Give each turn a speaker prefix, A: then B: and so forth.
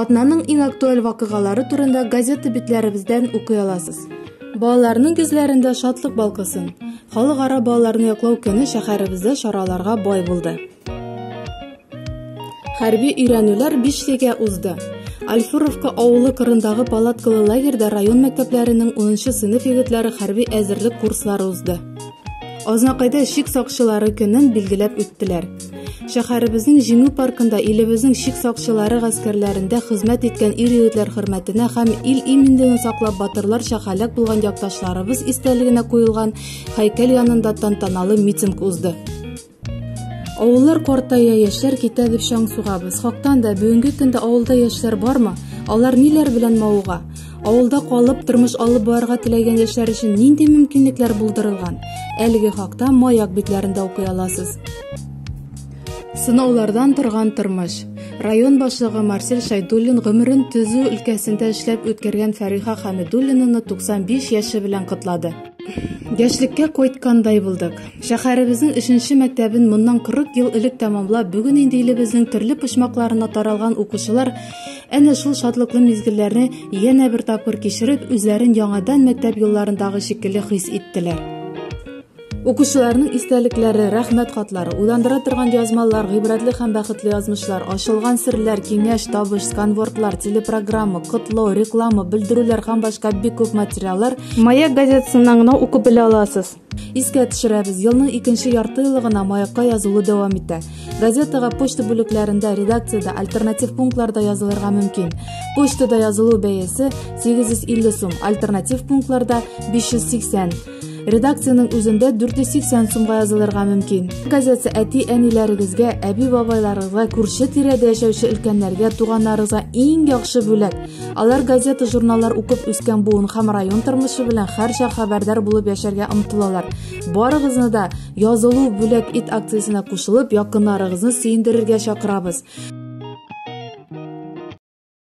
A: Атнаның иң актуаль вакыйгалары турында газета битләребездән укый аласыз. Балаларның йөзләрендә шатлык балкысын. Халыкара балаларны яклау көне шәһәребездә чараларга бай булды. Хәрби өйрәнүләр Бишлегә узды. Альфуровка авылы кырындагы палаткалы лагерьда район мәктәпләренең 10 сыйныф егетләре хәрби әзерлек курслары узды. Азнакайда чик сакчылары көнен билгеләп үттеләр. Шәһәребезнең Җиңү паркында илебезнең чик сакчылары гаскәрләрендә хезмәт иткән ир-егетләр хөрмәтенә һәм ил иминлеген саклап батырларча һәлак булган якташларыбыз истәлегенә куелган һәйкәл янында тантаналы митинг узды. Авыллар картая, яшьләр китә дип чаң сугабыз. Хактан да, бүгенге көндә авылда яшьләр бармы? Алар ниләр белән мавыга? Авылда калып, тормыш алып барырга теләгән яшьләр өчен нинди мөмкинлекләр булдырылган? Әлеге хакта Маяк битләрендә укый аласыз. Сынаулардан торган тормыш. Район башлыгы Марсель Шайдуллин гомерен төзү өлкәсендә эшләп үткәргән Фәриха Хәмидуллинаны 95 яше белән котлады. Яшьлеккә кайткандай булдык. Шәһәребезнең өченче мәктәбен моннан 40 ел элек тәмамлап, бүген инде илебезнең төрле почмакларына таралган укучылар әнә шул шатлыклы мизгелләрне янә бер тапкыр кичереп, үзләрен яңадан мәктәп елларындагы шикелле хис иттеләр. Укучыларның истәлекләре, рәхмәт хатлары, уйландыра торган язмалар, гыйбрәтле һәм бәхетле язмышлар, ачылган серләр, киңәш, табыш, сканвордлар, телепрограмма, котлау, реклама, белдерүләр һәм башка бик күп материаллар
B: Маяк газетасыннан гына укып белә аласыз.
A: Искә төшерәбез, елның икенче ярты еллыгына Маякка язылу дәвам итә. Газетага почта бүлекләрендә, редакциядә, альтернатив пунктларда язылырга мөмкин. Почтада язылу бәясе 850 сум, альтернатив пунктларда 580. Редакциянең үзендә 480 сумга язылырга мөмкин. Газета әти-әниләрегезгә, әби-бабайларыгызга, күрше тирәдә яшәүче өлкәннәргә, туганнарыгызга иң яхшы бүләк. Алар газета, журналлар укып үскән буын һәм район тормышы белән һәрчак хәбәрдар булып яшәргә омтылалар. Барыгызны да язылу бүләк ит акциясенә кушылып, якыннарыгызны сөендерергә чакырабыз.